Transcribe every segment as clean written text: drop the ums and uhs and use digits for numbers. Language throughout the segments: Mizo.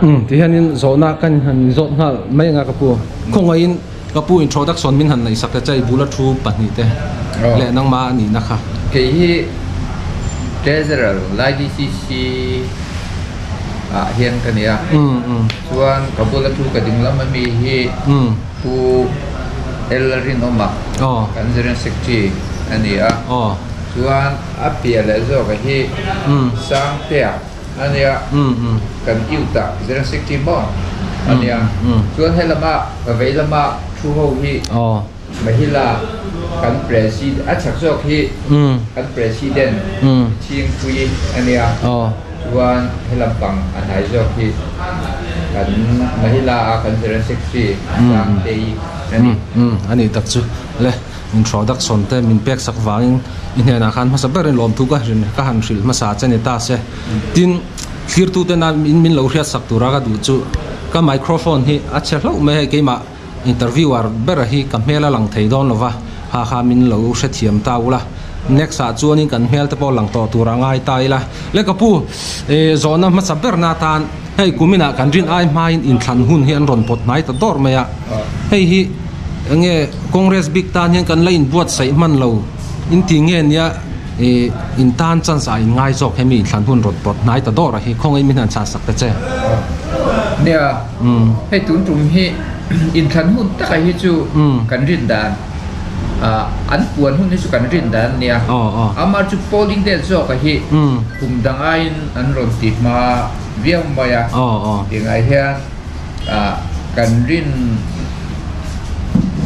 Umm tihianin zawhna kan han zawt nghal mai anga ka pu. Khawngaihin ka pu introduction min han neihsak ta che i bula thu pahnih te leh nangmah a nihna kha. Kei hi Treasurer Lai DCC ah hian ka ni a, chuan ka bula thu ka ding lam ami hi Pu L Rinawma kan General Secretary a ni a, chuan a piah leh zawka hi Sangtea a nia, kan youth ah General Secretary maw a nia, chuan helama ka vei lama thu ho hi Mahila kan President a chak zawk hi kan President Chhingpui a nia, chuan helam pang a hnai zawk hi kan Mahila a kan General Secretary Sangtei a ni. A nih tak chu le introduction te min pek sak vangin i hnenah khan hmasa berin lawmthu ka ka han hrilh hmasa che ni ta se. Tin, thlirtute na min lo hriat sak tura ka duh chu ka microphone hi a chhe hlauh mai hei keimah Interviewer bera hi ka hmel a lang thei dawn lova, ha kha min lo hrethiam ta ula. Next ah chuanin kan hmel te pawh lang tawh tur a ngai ta ila. Le ka pu, eh zawhna hmasa berna atan hei kuminah kan rin ai hmain inthlan hun hi an rawn pawt hnai ta dawr mai a. Hei hi enge Congress bik tan hian kan la inbuatsaih hman lo inti nge nia eh in tan chance ah in ngai zawk hemi inthlan hun rawn pawt hnai ta dawr a hi khawngaih min han chhan sak ta che. Nia, hei tun tum hi. Inthlan hun taka hi chu kan rin dan an puan hun hi chu kan rin dan a nia. Amah chu polling date zawka hi kum dang aiin an rawn ti hma viau mai a. Tingai hian kan rin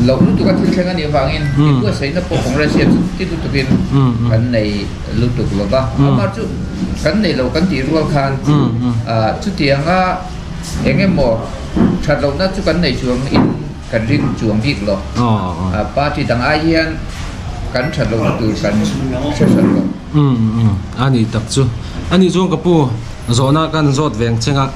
loh lutuk a thil thleng a nih avangin inbuatsaihna pawh Congress hian chu ti lutukin kan nei lutuk lo va. Amah chu kan nei lo kan tih rual khan chutianga Eng emaw that lohna chu kan nei chuang in kan ring chuang bik lo. Party dang ai hian kan that lohna tur kan hre hran lo. Umm a ni tak chu. A nih chuan ka pu zawhna kan zawt veng cheng a,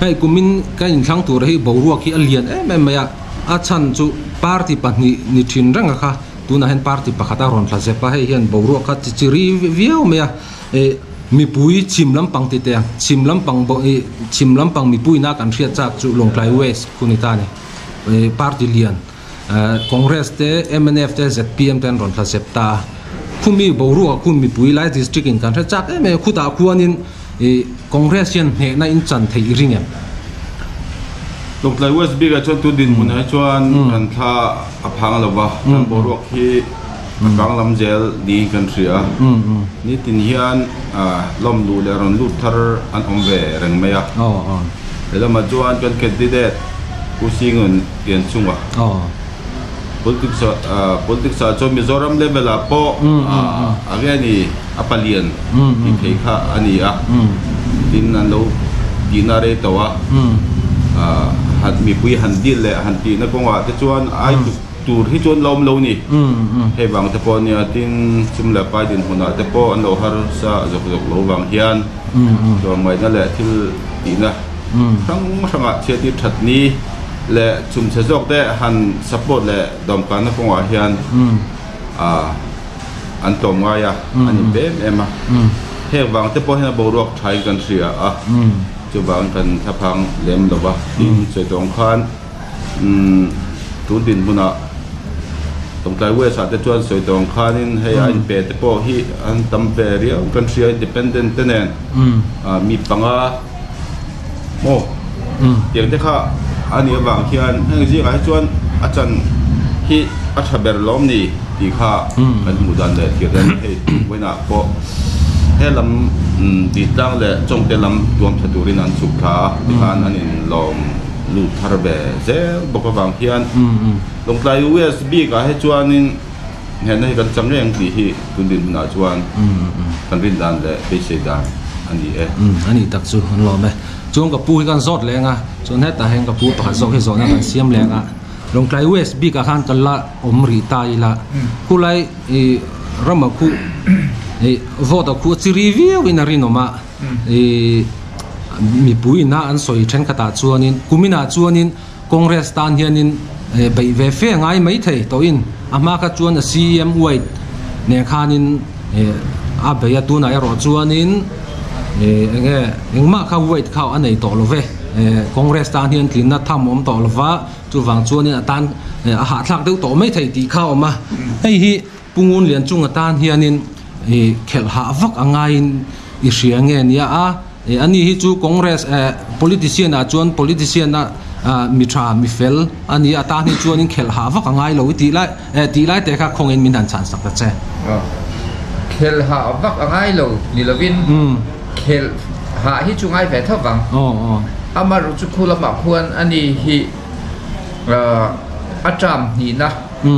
hei kumin ka inthlang tur hi boruak hi a lian em em mai a, a chhan chu party pahnih ni thin reng a kha tunah hian party pakhat a rawn thla zep a, hei hian boruak kha chi chi ri viau mai a. Ih mipui chhim lampang ti teh ang, chhim lampang bawh ih chhim lampang mipuina kan hriat chak chu Lawngtlai West khu ni ta a ni. Ih party lian Congress te, mnf te, zpm te an rawn thla zep ta a. Khumi boruak ah khun mipui lai district in kan hre chak em em a, khutah khuanin ih Congress hian hnehna in chan theih i ring em? Lawngtlai West bikah chuan tun dinhmunah hi chuan kan thla a phang lo va, kan boruak hi A kang lam zel niin kan hria a, nitin hian lawm luh leh rawn lut thar an awm ve reng mai a. He lamah chuan kan candidate Pu Singun Pianchunga politics ah politics ah chuan Mizoram level ah pawh a nge ni a palian tih thei kha a ni a, tin an lo tihna rei tawh a, mipui han dil leh han tihna kawngah te chuan ai tluk Tur hi chuan la awm lo ni. Hei vang te pawh nia tin chum leh pai dinhmunah te pawh an lo harsa zawk zawk lo vang hian tlawmngaihna leh thil tihna hrang hrangah chhiattir that ni leh chumchhe zawk te han support leh dawmkanna kawngah hian an tlawmngai a, an inpe em em a. Heng vang te pawh hian a boruak thain kan hria a, chuvangin kan thlaphang lem lo va tin sawi tawng khan. Umm tun dinhmunah Tawngtlai West ah te chuan sawi tawh ang khanin hei a inpe te pawh hi an tam ve riau kan hria independent te nen ah mi panga maw tiang te kha a nih avang hian heng zingah hi chuan a chan hi a tha ber lawm ni tih kha kan hmuh dan leh thir dan hei vawiinah pawh he lam tih tlang leh chawngte lam tuam tha turin an chhuk thla a tikhan an inlawm. Lut thar ve zel bawk avang hian Lawngtlai West bikah hi chuanin hehna hi kan chang reng tih hi tun dinhmunah chuan kan rin dan leh beisei dan a ni e. A nih tak chu an lawm e. Chuan ka pu hi kan zawt leng a, chuan hetah hian ka pu pakhat zawk hi zawhna kan siam leng a. Lawngtlai West bikah khan kan la awm rih ta ila, khulai ih rama khu ih vote a khu a chi ri viauin a rinawm a. Ih mipui ina an sawi thenkhatah chuanin kuminah chuanin Congress tan hianin beih ve fe ngai mai thei tawhin a hma kha chuan a CM White nen khanin a bei a tunah erawh chuanin ih eng nge engmah kha White kha a nei tawh lo ve. Congress tan hian tlinna tham awm tawh lova, chuvang chuanin a tan a hahthlak deuh tawh mai thei tih kha a awm a. Hei hi Pu Ngunlian chunga tan hianin khelh hah vak a ngaiin i hria nge nia a, ani hi chu Congress politician ah chuan politician a mi tha mi fel a ni a, tan hi chuanin khelh hah vak a ngai lo i tih lai tih lai te kha khawngin min han chhan sak ta che. Khelh hah vak a ngai lo ni lovin khelh hah hi chu ngai ve tho vang. Amaherawhchu chu khu lamah khuan ani hi a term hnihna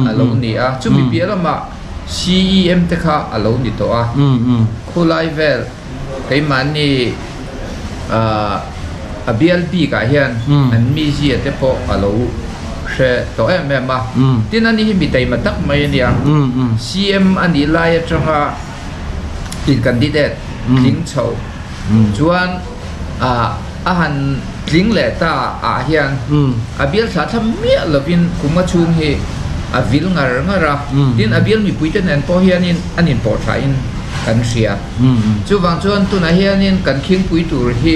a lo ni a, chumi piah lamah CEM te kha a lo ni tawh a, khulai vel keimahni a bial bikah hian an mizia te pawh a lo hre tawh em em a, tin ani hi mi taima tak mai a nia, CM a nih lai atanga in candidate tling chho chuan a han tling leh ta ah hian a bial thla thla miah lovin kum a chhung hi a vil ngar ngar a, tin a bial mipuite nen pawh hianin an inpawh thain kan hria. Chuvang chuan tunah hianin kan khingpui tur hi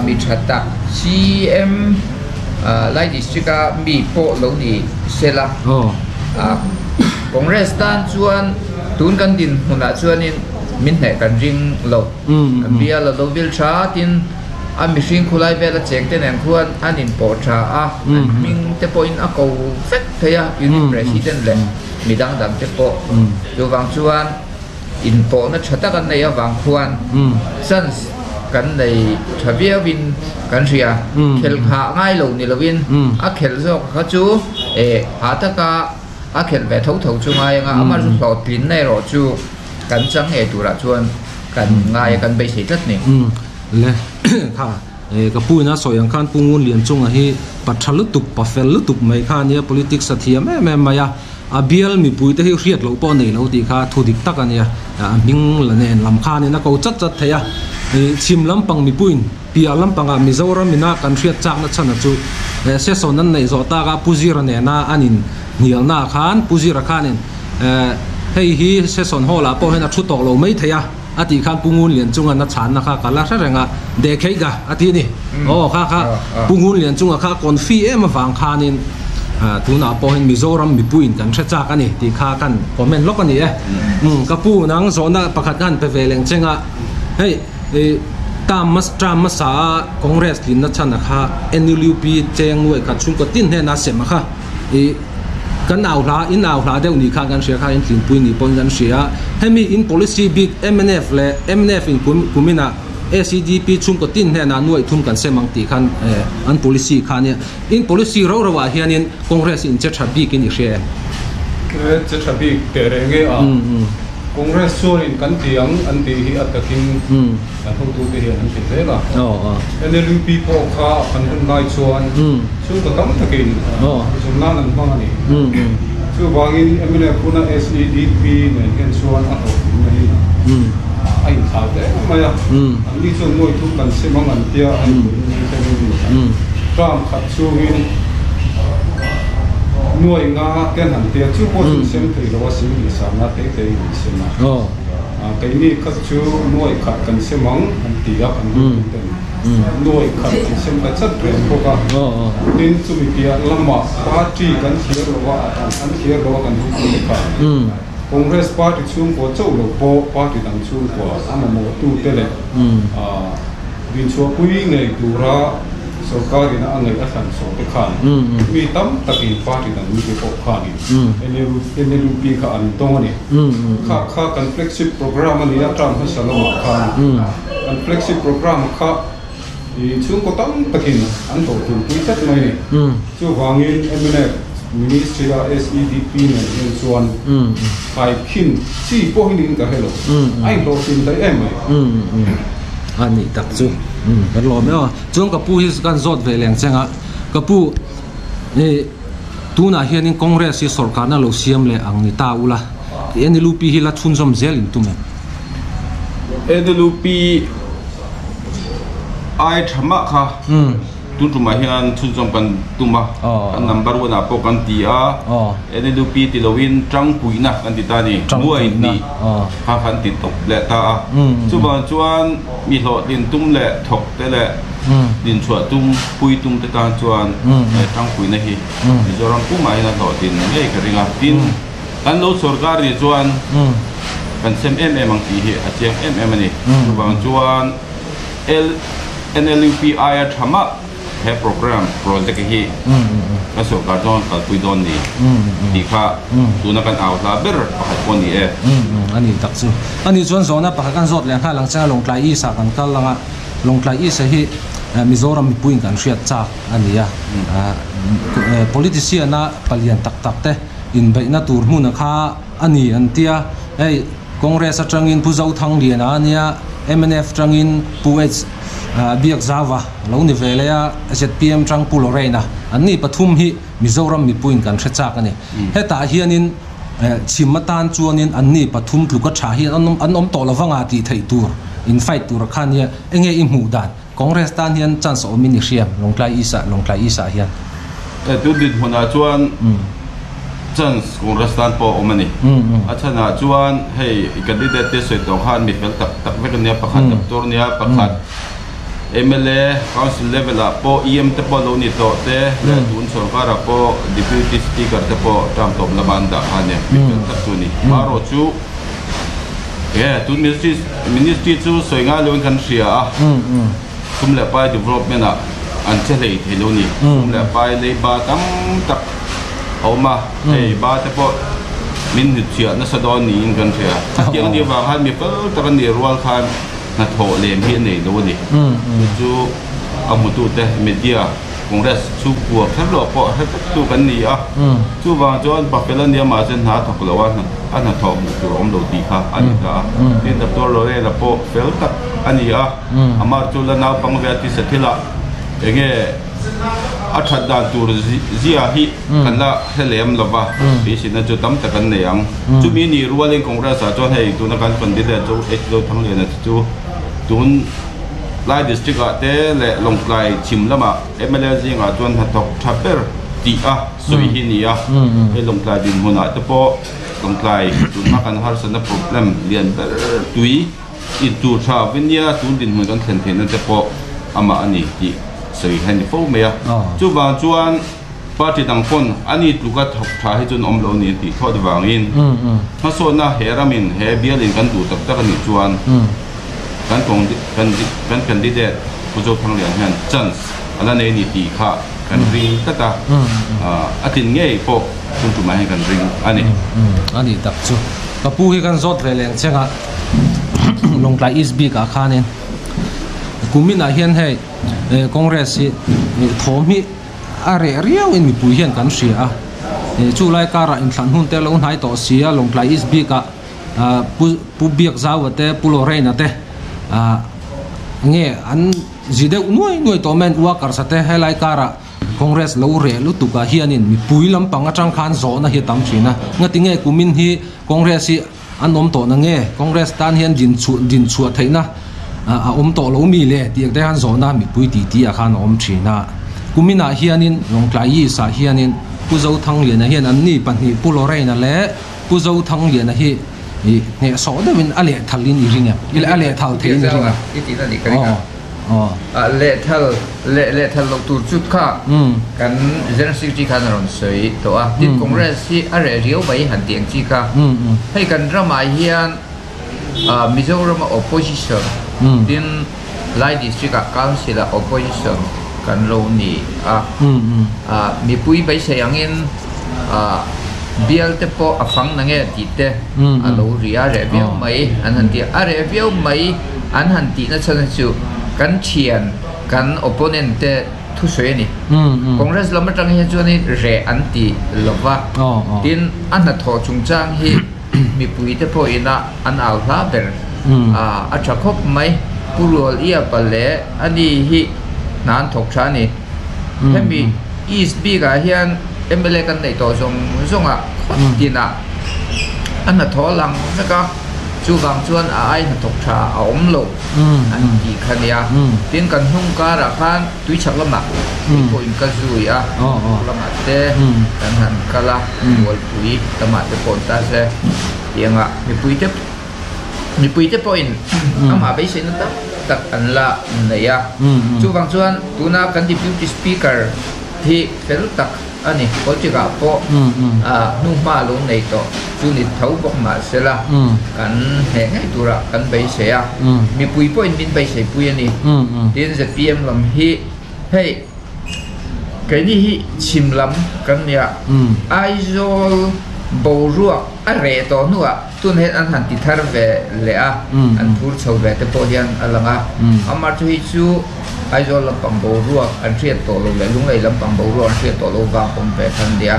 mi tha tak CM Lai District a mi pawh lo ni sela Congress tan chuan tun kan dinhmunah chuanin min hneh kan ring lo. Bial a lo vil tha tin a mihring khulai vel a cheng te nen khuan an inpawh tha a, an hming te pawhin a ko vek thei a, Unit President leh mi dang dang te pawh. Chuvang chuan inpawhna tha tak an neih avang khuan chance kan nei tha viauin kan hria. Khelh nghah ngai lo ni lovin a khelh zawk kha chu eh hah taka a khelh ve tho tho chu ngai anga amah chu hlawhtlinna erawh chu kan chang ngei turah chuan kan ngai a kan beisei tlat ni. Le kha ka pu ina sawi ang khan Pu Ngunlian chunga hi pa tha lutuk pa fel lutuk mai kha ania politics a thiam em em mai a a bial mipui te hi hriat loh pawh nei lo tih kha thu dik tak ania a hming la nen lam khanin a ko chat chat thei a chhim lampang mipuiin Piah lampangah Mizoram ina kan hriat chakna chhan a chu session an neih zawh tak a Pu Zira nena an in hnialna ah khan Pu Zira khanin hei hi session hall ah pawh hian a thu tawh lo mai thei a a tih khan Pu Ngunlian chunga na chhanna kha ka la hre reng a deh kheih ka a ti a ni. Aw kha kha Pu Ngunlian chunga kha confi em avang khanin tunah pawh hian Mizoram mipuiin kan hre chak a ni tih kha kan comment lawk a ni e. Ka pu nang zawhna pakhat kha han pe ve leng cheng a hei. Term hmasa a Congress tlinna chhan a kha NLUP cheng nuai khat chhungkaw tin hnena sem a kha i kan au hla in au hla deuh ni khan kan hria kha in tlinpui ni pawhin kan hria hemi in policy bik mnf leh mnf in kum inah SEDP chhungkaw tin hnena nuai thum kan sem ang tih khan an policy kha ania in policy rau rauah hianin Congress in che tha bik in i hria em? Che tha bik teh reng e a. Congress chuanin kan ti ang an tih hi a takin kan hotute hian an ti zel a. NLUP pawh kha kan hun lai chuan chhungkaw tam takin zun nan an hmang a ni. Chuvangin mnf huna SEDP nen hian chuan a hlawhtlinna hi a inthlau hle mai a. Anni chuan nuai thum kan sem ang an tia a inbuain term khat chungin Nuai nga te an han tia chu pawh chu sem thei lo a sing leh sangna te te in an sem a. Keini khat chu nuai khat kan sem ang an ti a kan hmuh ten nuai khat an sem ta chat reng bawk a. Tin chumi piah lamah party kan thlir lo a an thlir lo a kan hmuh te kha Congress party chhungkua chauh lo pawh party dang chhungkua a mamawh tu te leh dinchhuahpui ngei tura Sorkarin a ngaih a thlan chhuah te khan mi tam takin party dang mite pawh khanin NLUP kha an dawng a ni. Kha kha kan flagship program a ni a, term hmasa lamah khan kan flagship program kha chhungkaw tam takin an hlawhtlinpui tlat mai a ni. Chuvangin mnf Ministry a SEDP nen hian chuan khaikhin chi pawh hi niin ka hre lo, a inhlawhtlin hle em mai. A nih tak chu kan lawm em a. Chuan ka pu hi kan zawt ve leng cheng a, ka pu i tunah hianin Congress hi sawrkarna lo siam leh ang ni ta ula, NLUP hi la chhunzawm zel in tum em? NLUP ai tha mah kha. Tun tumah hian chhunzawm kan tum a, kan number one ah pawh kan ti a, NLUP ti loin tangpuihna kan ti ta a ni, nuai hnih kha kan ti tawp leh ta a. Chuvang chuan mi hlawhtlin tum leh thawk te leh dinchhuah tum, pui tum te tan chuan he tangpuihna hi Mizoram pumah hian a hlawhtlin ngei ka ring a. Tin, kan lo sorkar nih chuan kan sem em em ang tih hi a chiang em em a ni. Chuvang chuan. NLUP aia tha mah he program, project hi kan sorkar chuan kalpui dawn ni tih kha tuna kan au hla ber pakhat pawh a ni e. A ni tak chu. A nih chuan zawhna pakhat kan zawt leh nghal ang che a, Lawngtlai East ah kan kal ang a, Lawngtlai East hi Mizoram mipuiin kan hriat chak a ni a, politician a palian tak tak te inbeihna tur hmun kha a ni an ti a, hei Congress atangin Pu Zothangliana a nia, mnf tangin Pu H Biakzauva a lo ni ve leh a, zpm tang Pu Lorraine-a. An ni pathum hi Mizoram mipuiin kan hre chak a ni. Hetah hianin chhim atan chuanin an ni pathum tluka tha hi an awm tawh lo vanga tih theih tur, in fight tur a kha nia. Enge i hmuh dan? Congress tan hian chance a awmin i hriam Lawngtlai East ah, Lawngtlai East ah hian. Tun dinhmunah chuan chance Congress tan pawh a awm a ni. A chhanah chuan hei i candidate te sawi tawh khan mi fel tak tak vek a nia, pakhat doctor nia, pakhat mla, council level ah pawh EM te pawh lo ni tawh te leh tun sorkar ah pawh deputy speaker te pawh term tawp lama an dah kha a nia, mi fel tak chu a ni. Marawhchu He tun ministry ministry chu sawi ngai loin kan hria a, sum leh pai development ah an che hlei thei lo ni. Sum leh pai lei ba tam tak a awm a, hei ba te pawh min hnutchhiah nasa dawn niin kan hria. Hetiang anih avang khan mi fel tak a nih rual khan hnathawh lem hi a nei lo a ni. Chu chu a hmutute media Congress chhungkua kher loh pawh hre vek tu kan ni a, chuvang chuan Pafela nia mahse hna a thawk lo a, a hnathawh hmuh tur a awm lo tih kha a ni ta a. Tin, Doctor Lorena pawh fel tak a ni a, amah chu la naupang ve a ti sa thil a, enge a that dan tur zia hi kan la hre lem lo va, beiseina chu tam tak an nei ang. Chumi ni rualin Congress ah chuan hei tuna kan candidate chu H Zothangliana chu tun Lai District ah te leh Lawngtlai chhim lamah mla zingah chuan hnathawk tha ber tih a sawi hi ni a, hei Lawngtlai dinhmunah te pawh Lawngtlai tunhma kan harsatna problem lian ber tui intur tha vinia tun dinhmun kan thlen theihna te pawh amah a ni tih sawi hi a ni fo mai a. Chuvang chuan party dang pawn a ni tluka thawk tha hi chuan awm lo a ni an tih thlawt vangin hmasawnna he ramin he bialin kan duh tak tak a nih chuan Kan kan candidate Pu Zothanglian hian chance a la nei a ni tih kha kan ring tlat a, a tlin ngei pawh tun tumah hian kan ring a ni. A nih tak chu. Ka pu hi kan zawt ve leng cheng a, Lawngtlai East bik ah khanin kumin ah hian hei Congress hi thawm hi a reh riau in mipui hian kan hria a, chu lai karah inthlan hun te lo hnai tawh si a, Lawngtlai East bik ah Pu Pu Biakzaua te Pu Lorraine-a te nge an zi deuh nuai nuai tawh mai an workers a te helai karah Congress lo reh lutuk ah hianin mipui lampang atang khan zawhna hi a tam thin a ngati nge kumin hi Congress hi an awm tawh na nge Congress tan hian din chhuah din chhuah theihna a awm tawh lo mi le tih ang te khan zawhna mipui tih tih ah khan a awm thin a kumin ah hianin Lawngtlai East ah hianin Pu Zothangliana hian anni pahnih Pu Lorraine-a leh Pu Zothangliana hi i hnehsawh deuhin a lehthalin i ring em? I a lehthal theihin i ring em? I tihna nih ka ring a. Aw. Lehthal leh lehthal loh tur chu kha kan General Secretary khan a rawn sawi tawh a. Tin, Congress hi a reh riau mai han tih ang chi kha. Hei kan ramah hian Mizorama opposition tin Lai District ah Council ah opposition kan lo ni a. Mipui beisei angin bial te pawh a fang na nge tih te a lo ri a, reh viau mai an han ti a. A reh viau mai an han tih na chhan chu kan thian kan opponent te thusawi a ni. Congress lam atang hian chuanin reh an ti lova, tin a hnathawh chungchang hi mipui te pawh ina an au hla ber a, a tha khawp mai. Pu Rual Iapa leh ani hi hna an thawk tha a ni. Hemi East bikah hian mla kan neih tawh zawng zawngah khaw tinah a hnathawh a lang vek a. Chuvang chuan a ai hnathawk tha a awm lo an tih kha nia. Tin kan hnung karah khan tuichhak lamah mi pawhin ka zui a, buk lamah te kan han kal a, Mualpui lamah te pawh ta se tiangah mipuite mipuite pawhin amah beiseina tam tak an la nei a. Chuvang chuan tuna kan Deputy Speaker hi fel tak a ni. Politics ah pawh hnuhma lo nei tawh chu ni tho bawk mah sela kan hneh ngei turah kan beisei a, mipui pawhin min beisei pui a ni. Tin zpm lam hi hei keini hi chhim lam kan nia, Aizawl boruak a reh tawh hnuah tun hian an han ti thar ve leh a, an phur chho ve te pawh hian a lang a. Amah chu hei chu Aizawl lampang boruak an hriat tawh lo leh Lunglei lampang boruak an hriat tawh lo vang awm ve khan nia.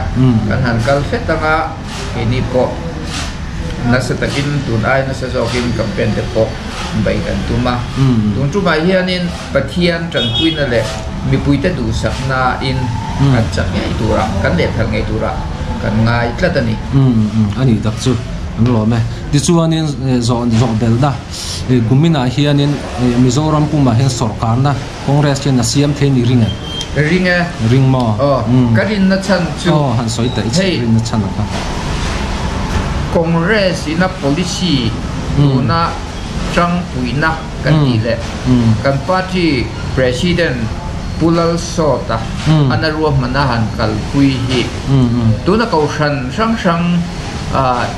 Kan han kal hret anga keini pawh nasa takin tun ai nasa zawkin campaign te pawh bei kan tum a. Tun tumah hianin Pathian tanpuina leh mipuite duhsaknain kan chak ngei turah, kan lehphelh ngei turah kan ngai tlat a ni. A nih tak chu an lawm e. Tichuanin zawh zawh belhna. Kuminah hianin Mizoram pumah hian sawrkarna Congress hian a siam thei ni ring em? Ring e. Ring maw? Aw, ka rinna chhan chu. Aw, han sawi ta i rinna chhan a kha. Congress ina policy tuna tangpuina kan tih leh kan party president Pu Lalsawta ana ruahmana han kalpui hi tuna kohhran hrang hrang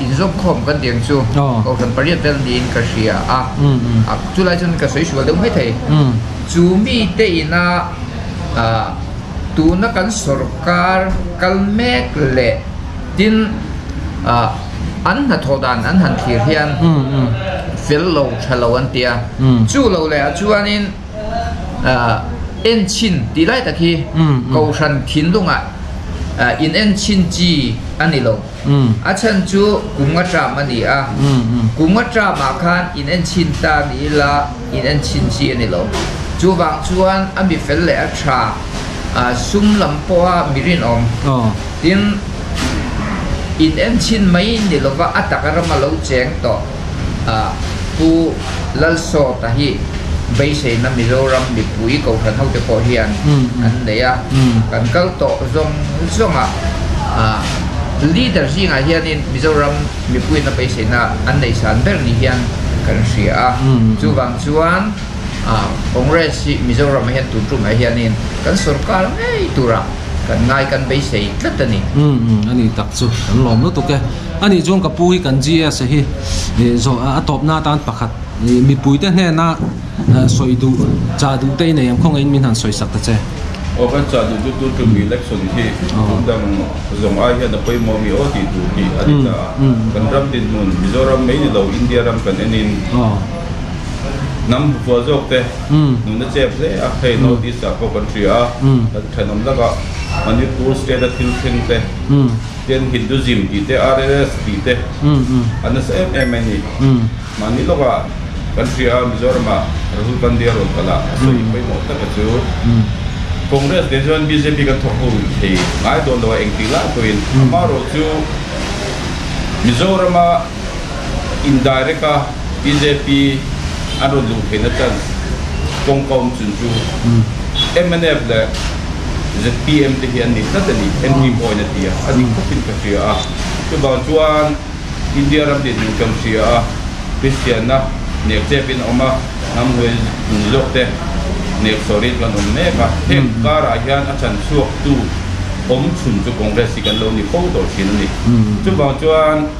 Inzawmkhawm kan tih ang chu Kohhran pariat vel niin ka hria a, chulai chuan ka sawi sual deuh mai thei. Chu mite ina tuna kan sorkar kal mek leh tin an hnathawh dan an han thlir hian fel lo tha lo an ti a, chu lo leh ah chuanin enchhin tih lai tak hi Kohhran thinlungah in enchhin chi a ni lo. A chhan chu kum nga tram a ni a, kum nga tramah khan in enchhin ta ni ila in enchhin chi a ni lo. Chuvang chuan a mi fel leh a tha, sum lam pawha mi rinawm tin in enchhin mai ni lova a taka rama lo cheng tawh Pu Lalsawta hi beiseina Mizoram mipui Kohhran hote pawh hian an nei a, kan kal tawh zawng zawngah leader zingah hianin Mizoram mipuiin a beiseina an nei san ber ni hian kan hria a, chuvang chuan Congress hi Mizoramah hian tun tumah hianin kan sorkar ngei turah kan ngai kan beisei tlat a ni. A ni tak chu kan lawm lutuk e. A nih chuan ka pu hi kan GS hi zawh a tawpna atan pakhat mipuite hnena sawi duh chah duh te i nei ang khawngaih in min han sawi sak ta che. Aw kan chah duh chu tu tum election hi tum dang zawng ai hian a pawimawh mi aw tih tur hi a ni ta a. Kan ram dinhmun Mizoram mai ni lo India ram kan en in hnam hmufuah zawk te nunna chep hle a hei North East ah pawh kan hria a kan thenawm lakah Manipur state a thil thleng te Tin Hinduism tih te, RSS tih te an nasa em em mai a ni. Mahni lawkah kan hria a, Mizoramah Rahul Gandhi a rawn kal a, a sawi pawimawh tak a chu. Congress nen chuan bjp kan thawk ho thei ngai dawn lo a, engtik lai pawhin amaherawh chu Mizorama indirect a bjp an rawn luh theihna chance kawngka awm chun chu mnf leh zpm te hi an ni tlat a ni, entry point a ti a, a dik khawpin ka hria a. Chuvang chuan India ram dinhmun kan hria a, Kristianna nek chepin a awm a, hnam hnuai hnung zawk te nek sawrin kan awm mek a, heng karah hian a chan chhuaktu awm chhun chu Congress hi kan lo ni fo tawh thin a ni. Chuvang chuan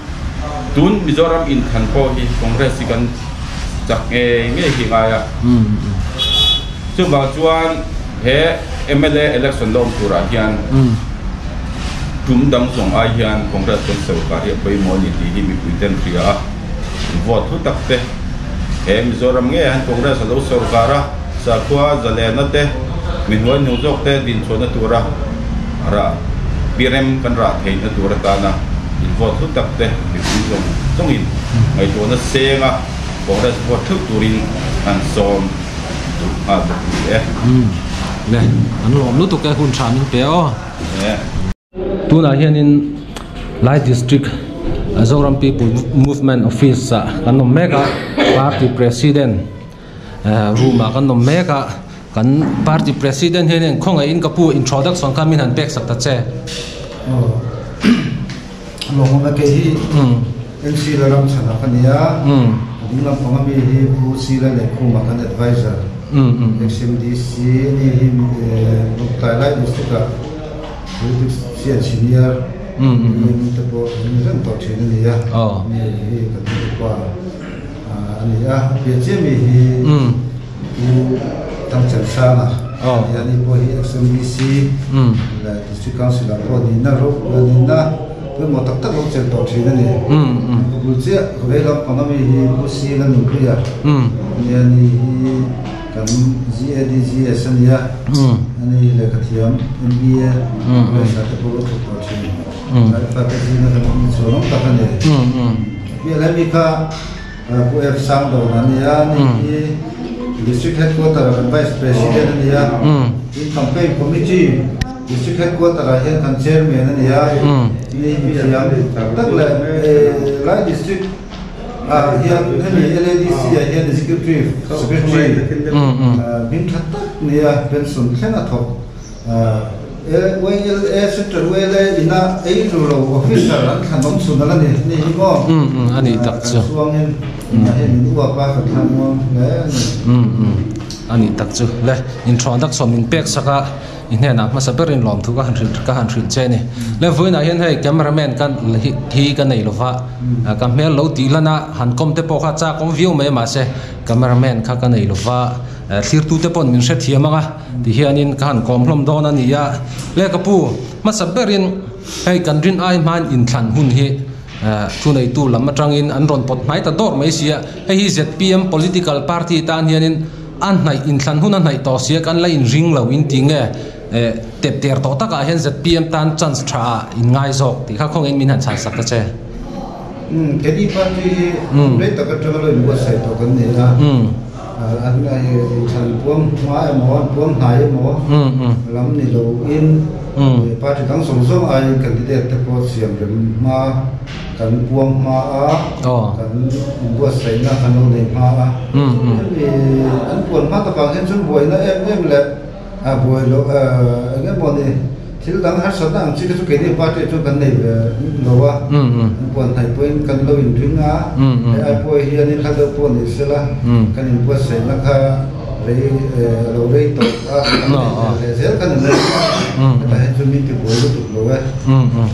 tun Mizoram inthlan pawh hi Congress hi kan chak ngei ngei hi ngai a. Chuvang chuan he mla election la awm turah hian tum dang zawng ai hian Congress kan sorkar hi a pawimawh a ni tih hi mipui ten hria a, vote thu tak te he Mizoram ngeiah hian Congress a lo sorkar a, sakhua zalena te mi hnuai hnung zawk te dinchhuahna tura rah pirem kan rah theihna tur atana in vote thu tak te mipui zawng zawngin ngaihtuahna seng a Congress vote theuh turin an sawm. Duh nghal bawk ni e. Umm le an lawm lutuk e hun tha min pe aw. Tunah hianin Lai District Zoram People Movement Office ah kan awm mek a party president room ah kan awm mek a kan party president hianin khawngaihin ka pu introduction kha min han pek sak ta che. Lawmawm e kei hi NC la ram chhan ah ka ni a, ka ding lampang ami hi Pu Sila Lehkhuma kan advisor XMDC ani hi Lawngtlai district ah politics chian senior PM te pawh an reng tawh thin a ni a, mi hi kan upa a ni a, a piah chiah mi hi Pu Thangchensanga a ni a, ani pawh hi XMDC leh District Council ah pawh nihna nihna pawimawh tak tak lo chelh tawh thin a ni. Ka bul chiah ka vei lampang ami hi Pu Sila Nunpuia a ni a, ani hi kan GADGS a ni a, ani hi lehkha thiam MBA college ah te pawh lo thawk tawh thin. Laifate zinga kan inchhuan awm tak a ni. A piah lai mi kha Pu F. Sangdawna a ni a, ani hi District Headquarter ah kan Vice President a ni a, tin Campaign Committee District Headquarter ah hian kan Chairman a ni a, ni hi thiam tak leh lai District ah hian hemi LADC ah hian Executive Secretary hming tha tak ni a, pension thleng a thawk. YLA Central YLA ina ei tur lo officer an thlan awm chhun ala ni ni hi maw? A nih tak chu. Kan chuangin tunah hian min uap a, kan thlan muang hle a ni. A nih tak chu. Le, introduction min pek sak a, i hnenah hmasa berin lawmthu ka han hrilh ka han hrilh che a ni. Le, vawiinah hian hei cameraman ka hi ka nei lova, ka hmel lo tih lan a, han kawm te pawh kha chak awm viau mai mahse cameraman kha ka nei lova, thlirtute paw'n min hrethiam ang a. Ti hianin ka han kawm hlawm dawn a ni a, le ka pu, hmasa berin hei kan rin ai hmain inthlan hun hi thuneitu lam atangin an rawn pawt hnai ta dawr mai si a, hei hi zpm political party tan hianin a hnaih inthlan hun a hnaih tawh si a, kan la inring lo in ti nge tep ter tawh takah hian zpm tan chance tha ah in ngai zawk tih kha khawngin min han chhan sak ta che. Keini party hi rei tak atanga lo inbuatsaih tawh kan ni a. An inthlan puang hma emaw, an puang hnai emaw lam ni loin party dang zawng zawng aiin candidate te pawh siam rem hma kan puang hma a, kan inbuatsaihna kan lo nei hma a. Hemi an puan hma tak vang hian chuan buaina em em leh buai loh eng emaw ni thil dang harsatna ang chi te chu keini party ah chuan kan nei ve lo a, an puan hnaih pawhin kan lo inring a, hei ai pawh hianin hla deuh pawh ni sela kan inbuatsaihna kha rei a lo rei tawh a, kan nei tel leh zel kan inrem a, hetah hian chuan min tibuai lutuk lo e.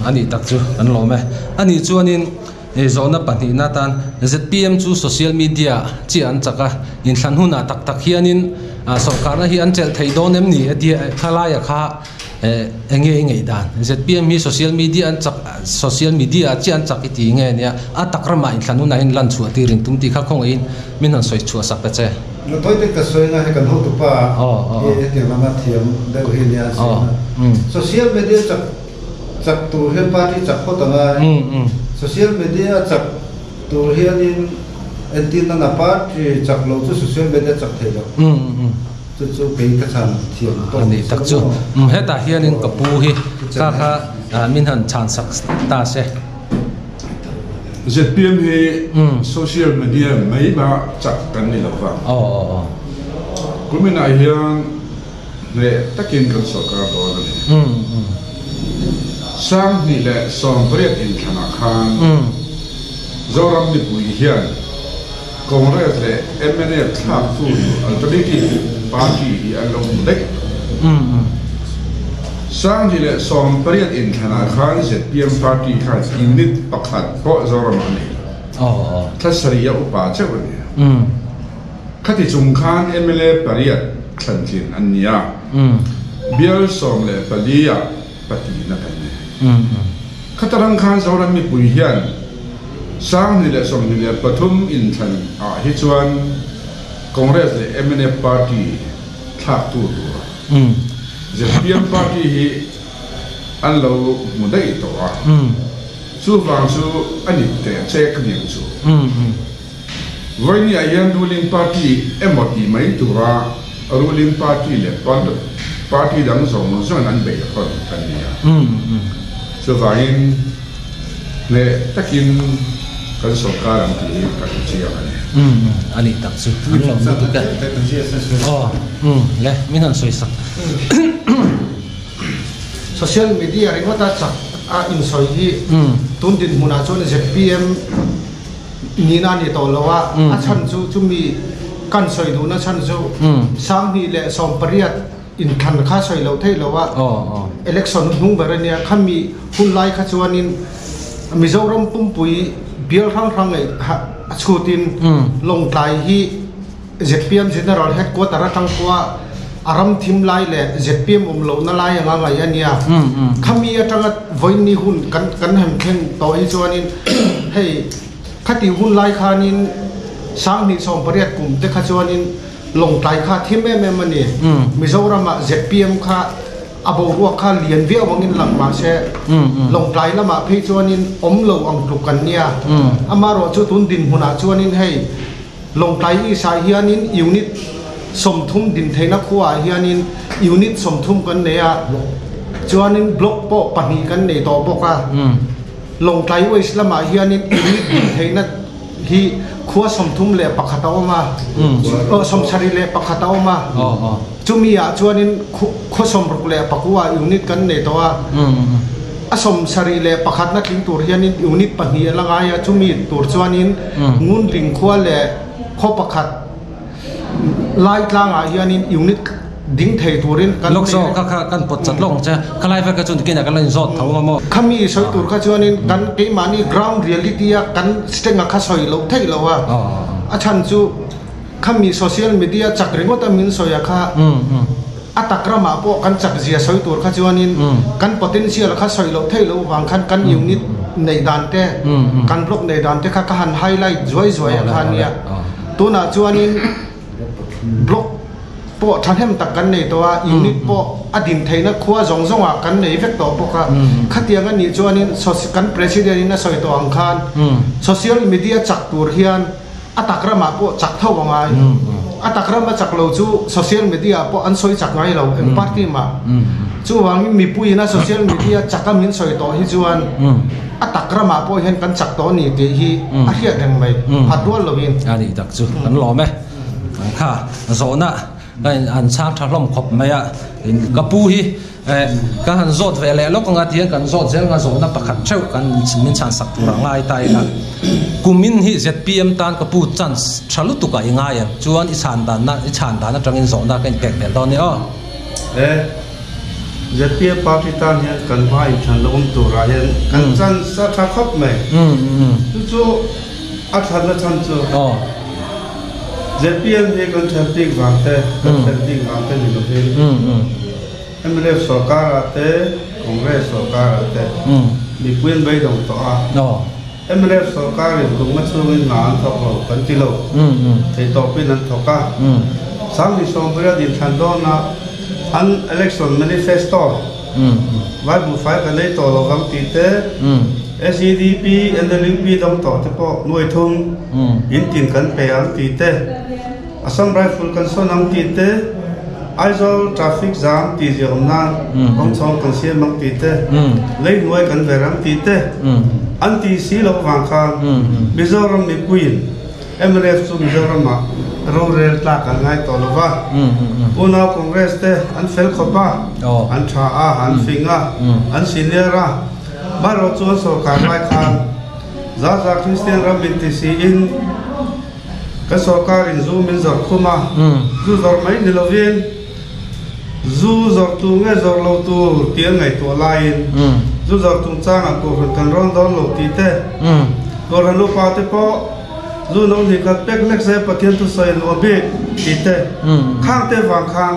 A nih tak chu kan lawm e. A nih chuanin zawhna pahnihna atan zpm chu social media chiah an chak a, inthlan hunah tak tak hianin sawrkarna hi an chelh thei dawn em ni a tia khalaia kha Eng nge i ngaih dan? Zpm hi social media an chak social media ah chiah an chak i ti nge nia a tak ramah inthlan hunah hian lan chhuah tir in tum tih kha khawngaihin min han sawi chhuah sak ta che. Na tawi te ka sawi nga hei kan hotupa hi hetiang lama thiam deuh hi nia an sawi na. Social media chak chak tur hian party chak phawt ang a, social media chak tur hianin entirna na party chak lo chu social media chak thei lo. Chu chu kei ka chhan thiam tawk A nih tak chu. Hetah hianin ka pu hi kha kha min han chhan sak ta se. Zpm hi social media mai bangah chak kan ni lo va. Kuminah hian hneh takin kan sawrkar dawn a ni. 2018 inthlanah khan Zoram mipui hian Congress leh mnf thlaktu Alternative Party hi an lo hmu daih tawh. 2018 inthlanah khan zpm party khan unit pakhat pawh Zoramah a nei lo. Thla sarih a upa cheuh a ni. Khati chung khan mla pariat thlantlin an ni a, bial 14 ah patina kan ni. Khatarang khan Zoram mipui hian 2023 inthlan ah hi chuan Congress leh mnf party thlaktu tur zpm party hi an lo hmu daih tawh a, chuvang chu a ni teh chek aniang chu. Vawinia hian ruling party emaw tih mai tura ruling party leh party dang zawng zawngin an bei hawn kan ni a. Chuvangin Hneh takin kan sawrkar ang tih hi ka hre chiang a ni. Umm a nih tak chu an lo lutuk e. Aw umm le min han sawi sak. Social media ringawta chak a insawi hi tun dinhmunah chuan zpm nihna a ni tawh lo a, a chhan chu chumi kan sawi duhna chhan chu Sanghnih leh 18 inthlan kha sawi loh theih loh a, election hnung ber a nia, khami hun lai kha chuanin Mizoram pumpui bial hrang hrang ngaih a chhutin Lawngtlai hi zpm General Headquarter atang pawha a ram thim lai leh zpm awm lohna lai anga ngaih a nia. Khami atanga vawiinni hun kan kan han thleng tawh hi chuanin hei khati hun lai khanin 2018 kum te kha chuanin Lawngtlai kha thim em em a ni. Mizoramah zpm kha a boruak kha lian viau angin lang mah se, Lawngtlai lamah phei chuanin awm lo ang tluk kan nia. Amaherawh chu tun dinhmunah chuanin hei Lawngtlai East ah hianin unit 30 din theihna khuaah hianin unit 30 kan nei a, chuanin block pawh pahnih kan nei tawh bawk a. Lawngtlai West lamah hianin unit din theihna hi khua 31 a awm a, 71 a awm a, chumi ah chuanin khua 69 ah unit kan nei tawh a, a 71 na tling tur hianin unit pahnih a la ngai a, chumi tur chuanin Ngunling khua leh khaw pakhat lai tlangah hianin unit ding thei turin kan Lawk zawk kha kha kan pawt chat lawk ang che, khalai vel kha chuan tikin ah kan la inzawt tho ang maw? Khami sawi tur kha chuanin kan keimahni ground reality a kan strength a kha sawi loh theih lo a, a chhan chu khami social media chak ringawt a min sawi a kha a tak ramah pawh kan chak zia sawi tur kha chuanin kan potential kha sawi loh theih loh vang khan kan unit neih dan te kan block neih dan te kha ka han highlight zuai zuai a kha nia. Tunah chuanin block pawh thahnem tak kan nei tawh a, unit pawh a din theihna khua zawng zawngah kan nei vek tawh bawk a. Khatiang a nih chuanin kan President in a sawi tawh ang khan social media chak tur hian a tak ramah pawh chak tho a ngai. A tak rama chak lo chu social media ah pawh an sawi chak ngai lo eng party mah. Chuvangin mipuiin a social media chak a min sawi tawh hi chuan a tak ramah pawh hian kan chak tawh a ni tih hi a hriat reng mai, phat rual lovin. A nih tak chu kan lawm e. Kha zawhna ka in an chhang tha hlawm khawp mai a, ka pu hi ka han zawt ve leh lawk anga tihian kan zawt zel anga zawhna pakhat theuh kan min chhan sak tur a ngai ta ila. Kumin hi zpm tan ka pu chance tha lutuk ah i ngai ang chuan i chhan danna i chhan dan atangin zawhna ka inpek belh dawn nia aw. E, zpm party tan hian kan hma inthlan la awm turah hian kan chance a tha khawp mai. Chu chu a thatna chhan chu. Zpm hi kan then bik vang te, kan then bik vang te ni lovin mnf sorkar ah te, Congress sorkar ah te mipui an beidawng tawh a. Mnf sorkar in kumnga chhungin hna an thawk lo kan ti lo, theihtawpin an thawk a. 2020 inthlan dawnah an election manifesto Vai buhfai kan ei tawh lo vang tih te, SEDP, NLUP dang tawh te pawh nuai thum in tin kan pe ang tih te, Assam Rifle kan sawn ang tih te, Aizawl traffic jam tih ziah awm nan kawng chhawng kan siam ang tih te, lei hnuai kan ver ang tih te an ti si loh vang khan Mizoram mipuiin Mnf chu Mizoramah rorel tlak an ngai tawh lo va, unau Congress te an fel khawp a, an tha a, an fing a, an senior a, marawh chu an sorkar lai khan za za Kristian ram min ti siin kan sorkarin zu min zawrh khum a, zu zawrh mai ni lovin zu zawrh tur nge zawrh lo tur tih an ngaihtuah laiin zu zawrh chungchangah Kohhran kan rawn dawn lo tih te, Kohhran upa te pawh zu no hnih khat pek hlek se Pathian thusawi an uah bik tih te, khang te vang khan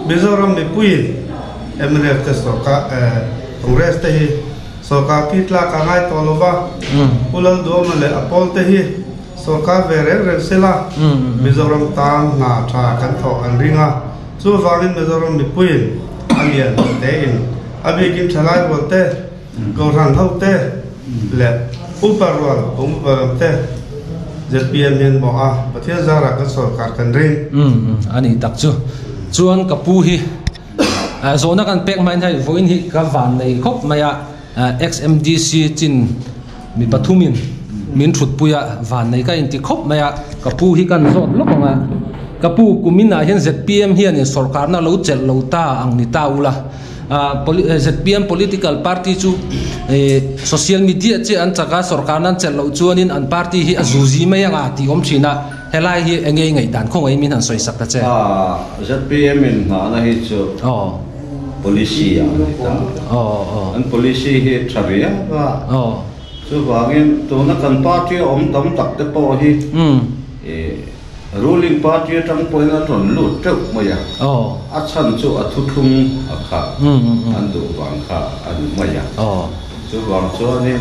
Mizoram mipuiin mnf te sorkar Congress te hi sorkar thi tlak a ngai tawh lova, Pu Lalduama leh a pawl te hi Sorkar ve reng reng sela Mizoram tan hna tha kan thawh an ring a, chuvangin Mizoram mipuiin a lian tein a bikin thalai rual te, Kohhran ho te leh upa rual kum upa lam te zpm hian mawh a, Pathian zarah kan sorkar kan ring. A nih tak chu. Chuan ka pu hi zawhna kan pek hmain hei vawiin hi ka van nei khawp mai a, XMDC chin. Mi pathumin min thutpui a, vannei ka inti khawp mai a, ka pu hi kan zawt lawk ang a, ka pu kuminah hian zpm hianin sawrkarna lo chelh lo ta ang ni ta ula, zpm political party chu social media chiah an chak a, sawrkarna an chelh loh chuanin an party hi a zuzi mai ang a tih awm thin a, helai hi enge i ngaihdan khawngaih min han sawi sak ta che. Zpm in nghahna hi chu policy ah a ni ta. An policy hi tha riau a. Chuvangin tuna kan party a awm tam tak te pawh hi ruling party atang pawhin an rawn lut teuh mai a, a chhan chu a thuthlung a kha an duh vang kha a ni mai a. Chuvang chuanin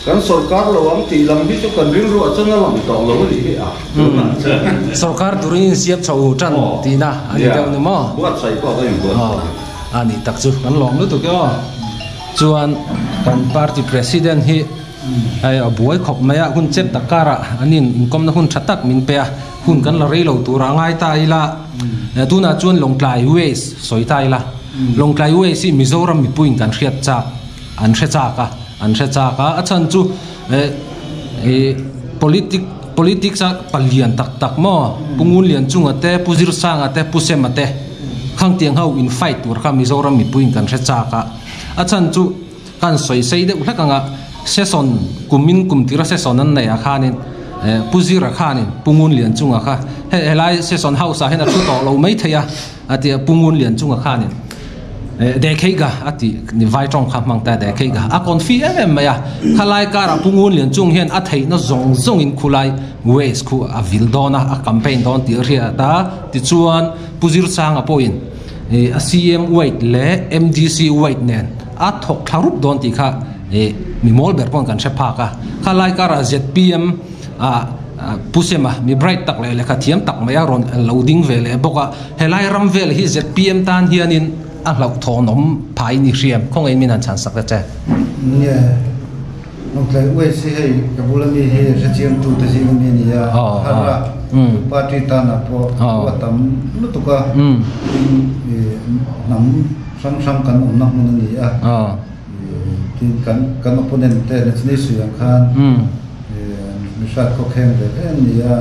kan sawrkar lo ang tih lam hi chu kan rilruah chuan a lang tawh lo a nih hi a tunah chuan. Sawrkar turin insiam chho tan tihna a ni deuh ni maw? Buatsaih pawh kan inbuatsaih. A nih tak chu kan lawm lutuk e aw. Chuan kan party president hi hei a buai khawp mai a, hun chep tak karah an in inkawmna hun tha tak min pe a, hun kan la rei lo tur a ngai ta ila, tunah chuan Lawngtlai Waste sawi ta ila, Lawngtlai Waste hi Mizoram mipuiin kan hriat chak, an hre chak a, an hre chak a, a chhan chu eh politic politics a palian tak tak maw, Pu Ngunlianchunga te, Pu Zirsanga te, Pu Sema te khangtiang ho in fight tur kha Mizoram mipuiin kan hre chak a. A chhan chu kan sawi sei deuh hlek ang a, session kumin kum tira session an neih ah khanin Pu Zira khanin Pu Ngunlianchunga kha hei helai session house ah hian a thu tawh lo mai thei a a ti a, Pu Ngunlianchunga khanin Dekheiga a ti ni vai tawng kha hmang ta Dekheiga a confi em em mai a, khalai karah Pu Ngunlianchung hian a theihna zawng zawngin khulai waste khu a vil dawn a, a campaign dawn tih a hriat a, tichuan Pu Zirsanga pawhin a CM White leh MDC White nen a thawk thla rup dawn tih kha mi mawl ber pawn kan hre phak a. Kha lai karah zpm ah Pu Sema mi bright tak leh lehkha thiam tak mai a rawn lo ding ve leh bawk a. Helai ram vel hi zpm tan hianin a hlauhthawnawm phai ni hriam khawngaih min han chhan sak ta che. Nge Lawngtlai UAC hei ka bula mi hi hrechiangtu te zing ami a ni a, har a, tu party tanah pawh thu a tam lutuk a, tin hnam hrang hrang kan awmna hmun a ni a, tin kan kan opponent te Nachini Sui ang khan mi hrat khawkheng ve ve an ni a,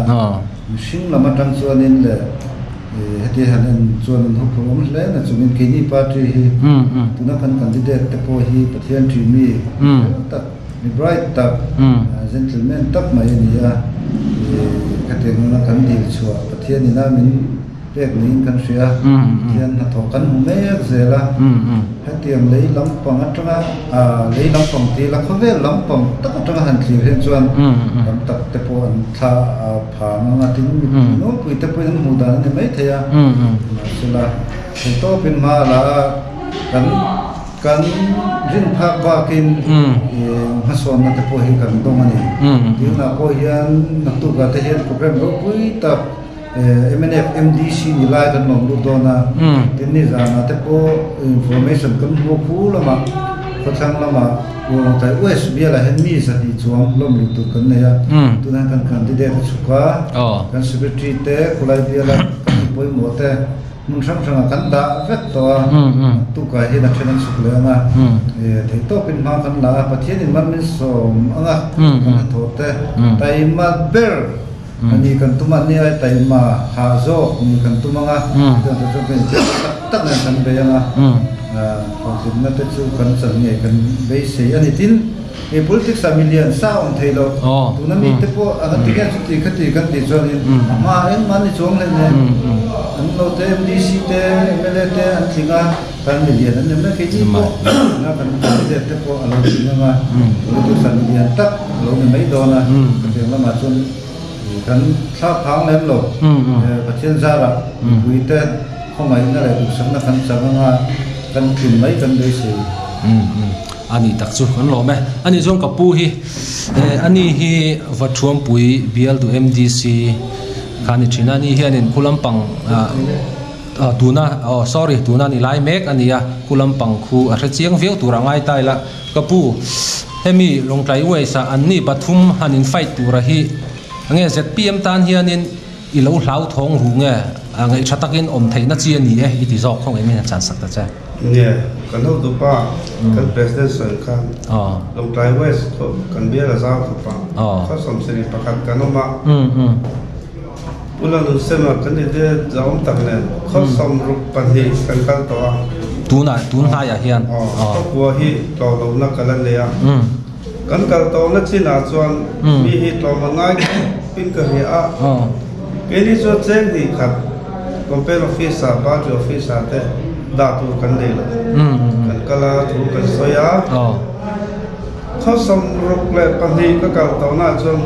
mihring lam atang chuanin leh Heti han en chuan an huphurh awm hle na chungin keini party hi tuna kan candidate te pawh hi Pathian ṭih mi fel tak, mi bright tak, gentleman tak mai a ni a. Khatiang nuna kan dil chhuah Pathian ina min pek niin kan hria a, Pathian hnathawh kan hmu mek zel a. Hetiang lei lampang atanga lei lampang tih la khawvel lampang tak atanga han thlir hian chuan tam tak te pawh an thla Phang anga tin mipui nawlpui te pawhin an hmuh dan a ni maithei a, mahsela thei tawpin hma a la a, kan kan rin phak bakin hmasawnna te pawh hi kan dawng a ni. Tunah pawh hian naktukah te hian programme ropui tak mnf MDC ni lai kan lawm lut dawn a, tin nizanah te pawh information kan hmu khu lamah khawthlang lamah Lawngtlai West bialah hian mi zahnih chuang lawm luh tur kan nei a, tunah hian kan candidate a chhuk a, kan secretary te khulai biala kan mi pawimawh te hmun hrang hrangah kan dah vek tawh a, tukah hian a then an chhuk leh ang a, theihtawpin hma kan la a, Pathianin man min sawm ang a, kan hnathawh te taima ber a ni kan tum a, ni ai taima hah zawk ni kan tum ang a, chuan chu chuan kan inchhir tak tak nen kan bei ang a, hlawhtlinna te chu kan chan ngei kan beisei a ni. Tin, hei politics ah milian sa awm thei lo, tuna mi te pawh an ti nge chuti khati kan tih chuanin a hma engmah an ni chuang hlei nen an lo te MDC te mla te an tling a, kan milian an ni mai keini pawh tuna kan candidate te pawh a lo tling ang a, politics ah milian tak a lo ni mai dawn a, hetiang lamah chuan kan thla phang lem lo, Pathian zarah mipui te khawngaihna leh duhsakna kan chang ang a, kan tlin mai kan beisei. A nih tak chu kan lawm e. A nih chuan ka pu hi a ni hi Vathuampui bialtu MDC kha a ni thin a, a ni hianin khu lampang tuna aw sorry tuna ni lai mek a ni a, khu lampang khu a hre chiang viau tur a ngai ta ila. Ka pu, hemi Lawngtlai West ah an ni pathum han in fight tura hi nge zpm tan hianin i lo hlauthawng ru nge ngaihṭha takin awm theihna chi a ni e i ti zawk khaw ngei min han chhan sak ta che. Nia, kan hotupa, kan President sawi khan Lawngtlai West khaw kan bial a zau khawp a, khaw 71 kan awm a. Pu Lalnunsema kan ide zauawm tak nen khaw 62 kan kal tawh a. Tunah, tun hlaiah hian. Khaw kua hi tlawh lohna ka la nei a. Kan kal tawhna chinah chuan mi hi tlawm a ngai khawpin ka hria a. Keini chuan cheng hnih khat Campaign Office-ah, Party Office-ah te dah tur kan nei lo. Kan kal a, thu kan sawi a. Khaw 62 ka kal tawhnaah chuan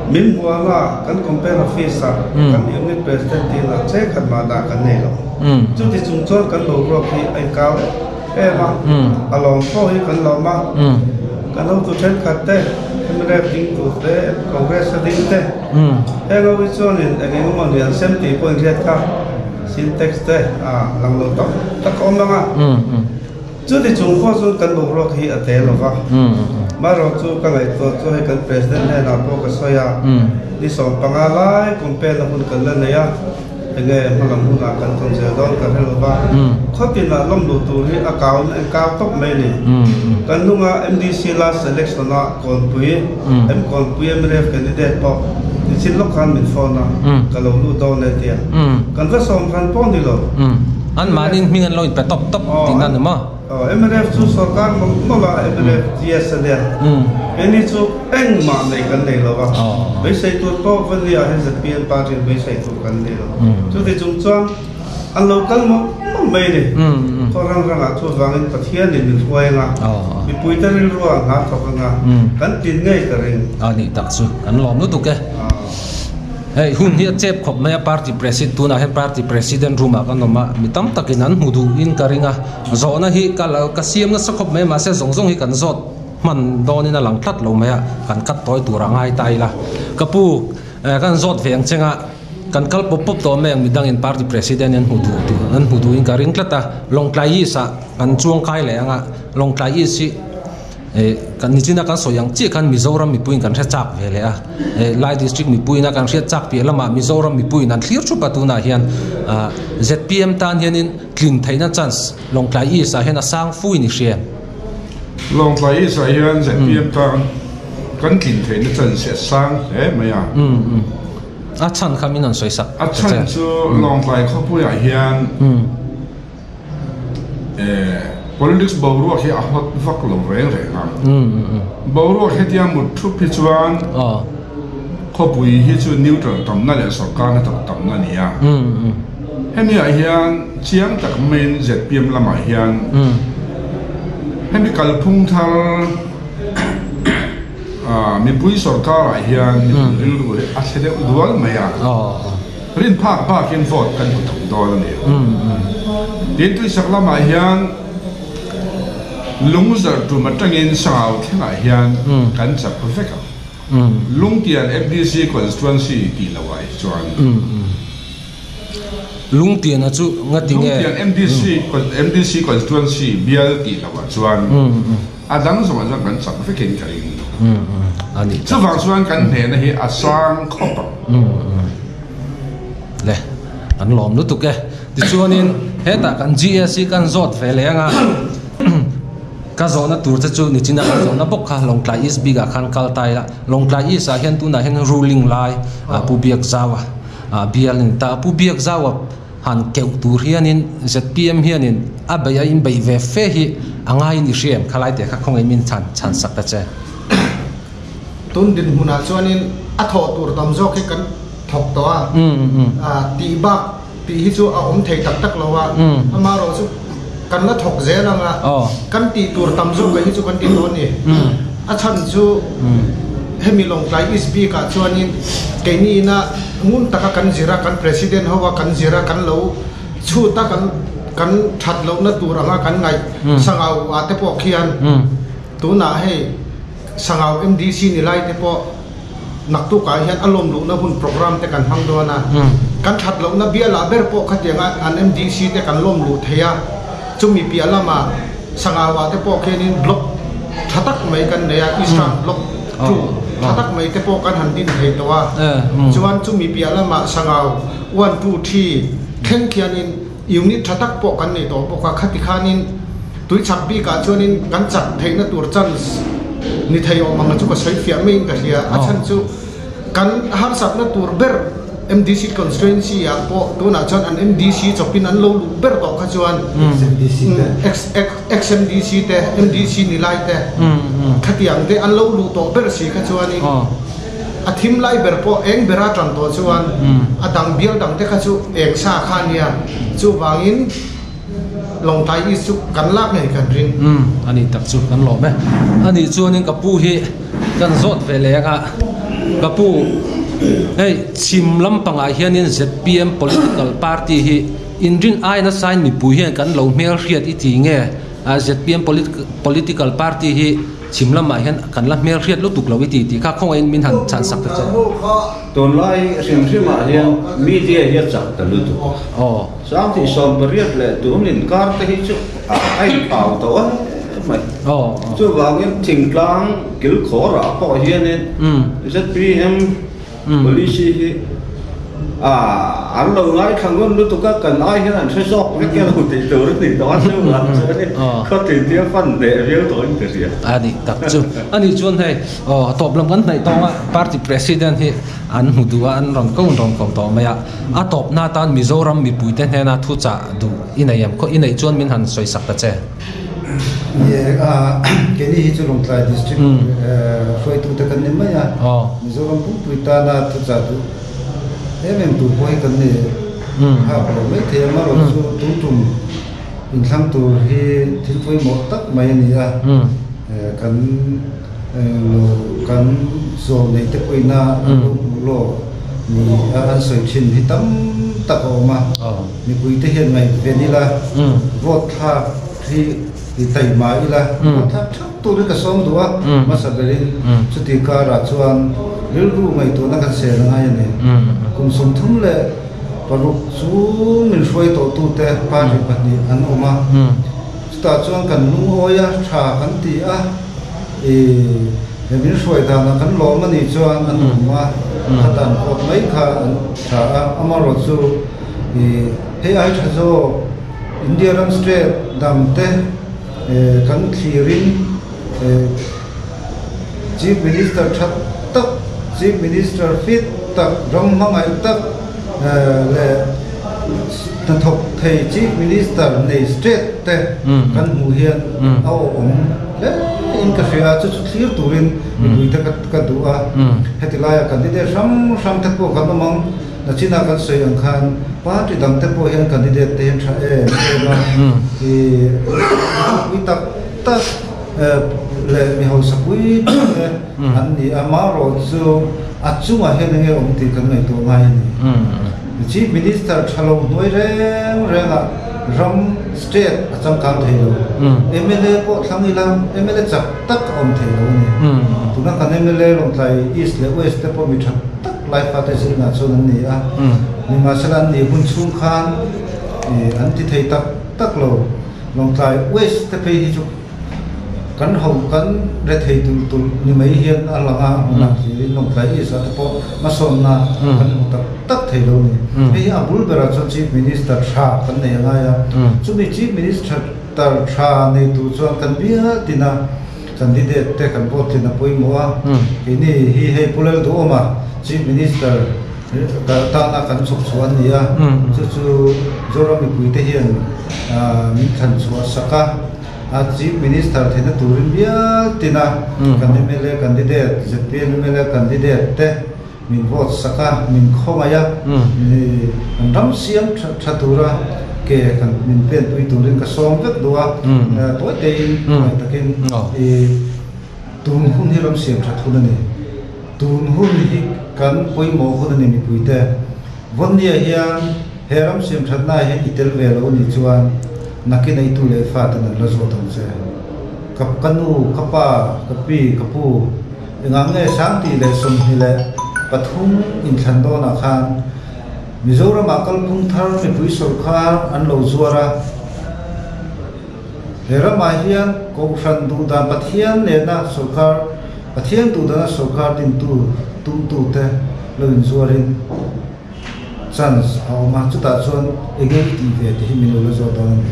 min hmuahna kan Campaign Office-ah kan Unit President tinah cheng khat mah dah kan nei lo. Chuti chung chuan kan boruak hi a inkau em. Em a, a lawm pawh hi kan lawm a, kan hotu thenkhat te, mnf ding tur te, Congress a ding te, heng ho hi chuanin eng eng emaw ni an sem tih pawh inhriat kha Sintex te a lang lo tak tak a awm ang a, chuti chung pawh chuan kan boruak hi a te lo va, marawh chu ka ngaihtuah chu hei kan President hnenah pawh ka sawi a, ni 15 lai campaign na hun kan la nei a. Enge hmalam hunah kan tawn zel dawn ka hre lova, khawtinah lawm luh tur hi a kau in kau tawp mai a ni. Kan hnunga MDC last selection a Kawnpui, M Kawnpui mnf candidate pawh nichin lawk khan min phone a, ka lo lut dawn e tia. Kan va sawm hran pawh ni lo. An mahni hming an lo inpe tawp tawp tihna ni maw? Mnf chu sorkar mawlh mawlh a, mnf GS a nia. Keini chu engmah nei kan nei lo a, beisei tur pawh Vania hian zpm party in beisei tur kan nei lo. Chuti chung chuan an lo kal mawlh mawlh mai a ni. Khaw rang rangah chuvangin Pathianin min hruai anga, mipuite rilrua hna thawk anga kan tlin ngei ka ring. A nih tak chu kan lawm lutuk e. Hei hun hi a chep khawp mai a, party president tunah hian party president room ah kan awm a, mi tam takin an hmu duhin ka ring a. Zawhna hi ka lo ka siam nasa khawp mai mahse zawng zawng hi kan zawt hman dawnin a lang tlat lo mai a, kan cut tawi tur a ngai ta ila. Ka pu kan zawt ve ang cheng a, kan kal pawp pawp tawh mai ang midangin party president an hmu duh duh an hmu duhin ka ring tlat a, Lawngtlai East ah kan chuang kai leh ang a, Lawngtlai East hi kan nichina kan sawi ang chiah khan Mizoram mipuiin kan hre chak ve leh a, Lai district mipuiin a kan hriat chak piah lamah Mizoram mipuiin an thlir thup a tunah hian zpm tan hianin Tlin theihna chance Lawngtlai East ah hian a sang fui ni hria. Lawngtlai East ah hian zpm tan kan tlin theihna chance hi a sang hle mai a. A chhan kha min rawn sawi sak A chhan chu Lawngtlai khawpui ah hian politics boruak hi a hot vak lo reng reng a. Boruak hetia mut thup hi chuan khawpui hi chu neutral tamna leh sorkar hnathawk tamna a ni a. Hemi ah hian chiang tak maiin zpm lamah hian hemi kalphung thar mipui sorkar ah hian mipui rilru hi a thle deuh dual mai a, rin phak bakin vote kan hmu thung dawn a ni. Tin tuisak lamah hian lungzar tum atangin sangau thlengah hian kan chak vek ang. Lungtian MDC constituency tih loh ah hi chuan. Lungtiana chu ngati nge? Lungtian MDC MDC constituency bial tih loh ah chuan a dang zawng ah chuan kan chak vekin ka ring. Chuvang chuan kan hnehna hi a sang khawp ang. Le, kan lawm lutuk e. Tichuanin hetah kan GS hi kan zawt ve leh ang a. Ka zawhna tur che chu nichina kan zawhna bawk kha Lawngtlai East bikah khan kal ta ila, Lawngtlai East ah hian tunah hian ruling lai Pu Biakzaua bial a ni ta. Pu Biakzaua han keuh tur hianin zpm hianin a beih a inbeih ve fe hi a ngaiin i hria em? Khalai teh kha khawngaih min chhan chhan sak ta che. Tun dinhmunah chuanin a thawh tur tam zawk hi kan thawk tawh a, tih bak Tih hi chu a awm thei tak tak lo a, amaherawh chu kan la thawk zel ang a, kan tih tur tam zawk hi chu kan ti dawn ni. A chhan chu hemi Lawngtlai East bikah chuanin keini ina ngun taka kan zir a, kan President ho a kan zir a, kan lo chhut a, kan kan that lohna tur anga kan ngaih Sangau ah te pawh khian tunah hei Sangau MDC ni lai te pawh Naktukah hian a lawm luhna hun programme te kan hmang dawn a, kan that lohna bialah ber pawh khatianga an MDC te kan lawm luh thei a, chumi piah lamah Sangauah te pawh khianin block tha tak mai kan nei a, Eastern Block 2 tha tak mai te pawh kan han din thei tawh a, chuan chumi piah lamah Sangau 1, 2, 3 thleng khianin. Unit tha tak pawh kan nei tawh bawk a, khati khanin tuichhak bikah chuanin kan chak theihna tur chance ni thei awm ang chu ka sawi fiah maiin ka hria. A chhan chu kan harsatna tur ber MDC constituency ah pawh tunah chuan an MDC chawpin an lo luh ber tawh kha chuan XMDC te, MDC ni lai te khatiang te an lo luh tawh ber si kha chuanin A thim lai ber pawh eng bera tan tawh chuan a dang bial dang te kha chu eng sa kha a nia, chuvangin Lawngtlai East chu kan lak ngei kan ring. Umm a ni tak chu kan lawm e. A nih chuanin ka pu hi kan zawt ve leh anga ka pu hei chhim lampangah hianin zpm political party hi inrin ai nasain mipui hian kan lo hmelhriat i ti nge zpm political party hi Chhim lamah hian kan la hmelhriat lutuk lo i ti tih kha khawngaihin min han chhan sak ta che. Tunlai hrim hrimah hian media hi a chak ta lutuk a. Sangthih 18 leh tun inkar te hi chu a inthau tawh em mai. Chuvangin thingtlang kilkhawrah pawh hianin zpm Policy hi an lo ngaithla ngun lutuk a, kan ai hian an hre zawk vek e lo tih tur a ni tawh a, chu vang chuan in khaw tintia fan hneh viau tawh in ka hria. A nih tak chu. A nih chuan hei tawp lam kan hnaih tawng a, party president hi an hmu duh a, an rawn ko rawn ko tawh mai a, a tawpna atan Mizoram mipuite hnena thuchah duh i nei em? Khaw i neih chuan min han sawi sak ta che. Ni a, keini hi chu Lawngtlai District hruaitute kan ni mai a, Mizoram pumpui tana thuchah duh em em tur pawh hi kan ni hak lo mai thei a, amaherawhchu chu tun tum inthlang tur hi thil pawimawh tak mai a ni a, kan lo kan zawm neih te pawhin a an lo hmuh lawk ni a an sawi thin hi tam tak a awm a. Mipuite hian ngaihven ila, vote thlak hi i taima ila, vote thlak theuh tur hi ka sawm duh a, hmasa berin chuti karah chuan rilru ngaihtuahna kan sel a ngai a ni. Kum 36 chu min hruai tawhtute party pahnih an awm a, chutah chuan kan lungawi a, tha kan ti a, i min hruai danah kan lawm a nih chuan an awm a, khatan vote mai kha an tha a, amaherawhchu, Hei ai tha zawk India ram state dang te kan thlirin Chief Minister tha tak, Chief Minister fit tak, ram hmangaih tak leh hnathawk thei Chief Minister nei state te kan hmuh hian a awhawm hle in ka hria a, chu chu thlir turin mipui te ka duh a, heti laia candidate hrang hrang te pawh kan awm ang. Nachina kan sawi ang khan party dang te pawh hian candidate te hian tha em em a, i pui tak tak leh mi hausa pui tak te an ni a, marawh chu a chungah hian enge awm tih kan ngaihtuah ngai a ni. Chief Minister tha lo hnuai reng rengah ram state a changkang thei lo, mla pawh thlang ila mla chak tak a awm thei lo a ni. Tuna kan mla Lawngtlai East leh West te pawh mi tha tak Laifate zingah chuan an ni a, nimahsela an nih hun chhung khan an ti thei tak tak lo. Lawngtlai West te phei hi chu kan ho kan re thei tulh tulh ni mai hian a lang a, hmunah hlirin Lawngtlai East ah te pawh hmasawnna kan hmu tak tak thei lo a ni. Hei hi a bul berah chuan Chief Minister tha kan nei a ngai a, chumi Chief Minister tha nei tur chuan kan bial tin a, Candidate te kan vote tlin a pawimawh a, keini hi hei Pu Lalduhawma Chief Minister tana kan chhawp chhuah an ni a, chu chu Zoram mipuite hian min thlan chhuah sak a, a Chief Minister theihna turin bial tina kan mla candidate, zpm mla candidate te min vote sak a, min khawngaih a, kan ram siam tha tura ke kan min penpui turin ka sawm vek duh a, tawi teiin khawngaih takin i tun hun hi ram siam that hun a ni. Tun hun hi kan pawimawh hun a ni mipuite. Vawnnia hian he ram siam thatna ah hian i tel ve lo a nih chuan nakin a i tu leh faten an la zawt ang che. Ka ka nu, ka pa, ka pi, ka pu. Engah nge 2023 inthlan dawnah khan Mizoramah kalphung thar mipui sawrkar an lo zuar a, he ramah hian Kohhran duhdan Pathian nena sawrkar, Pathian duhdana sawrkar dintu tumtute lo inzuarin. Chance a awm a, chutah chuan enge i tih ve tih hi min lo la zawt dawn a ni.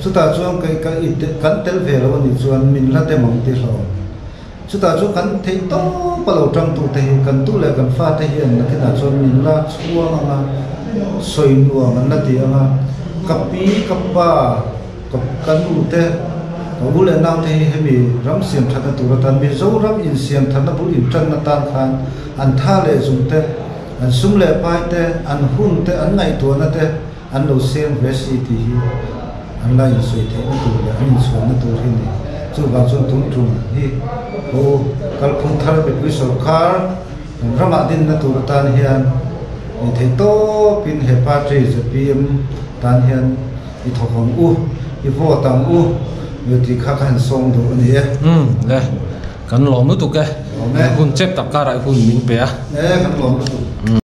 Chutah chuan kei ka i kan tel ve lo a nih chuan min la dem ang tih hlawm. Chutah chuan kan theih tawp a lo tang tu te hi kan tu leh kan fate hian nakinah chuan min la chhuang ang a, sawi nuam an la ti ang a, ka pi, ka pa, ka ka nu te, ka u leh nau te hi hemi ram siam thatna tur atan Mizoram insiam thatna bul intanna tan khan an tha leh zung te, An sum leh pai te, an hun te, an ngaihtuahna te an lo seng ve si tih hi an la insawi theihna tur leh an inchhuanna tur hi a ni. Chuvang chuan tun tum hi ho kalphung thar mipui sawrkar kan ramah dinna tur atan hian ni theih tawpin he party zpm tan hian i thawk ang u, i vote ang u tih kha ka han sawm duh a ni e. Umm le. Kan lawm lutuk e. Lawm e. Hun chep tak karah i hun min pe a. E kan lawm lutuk.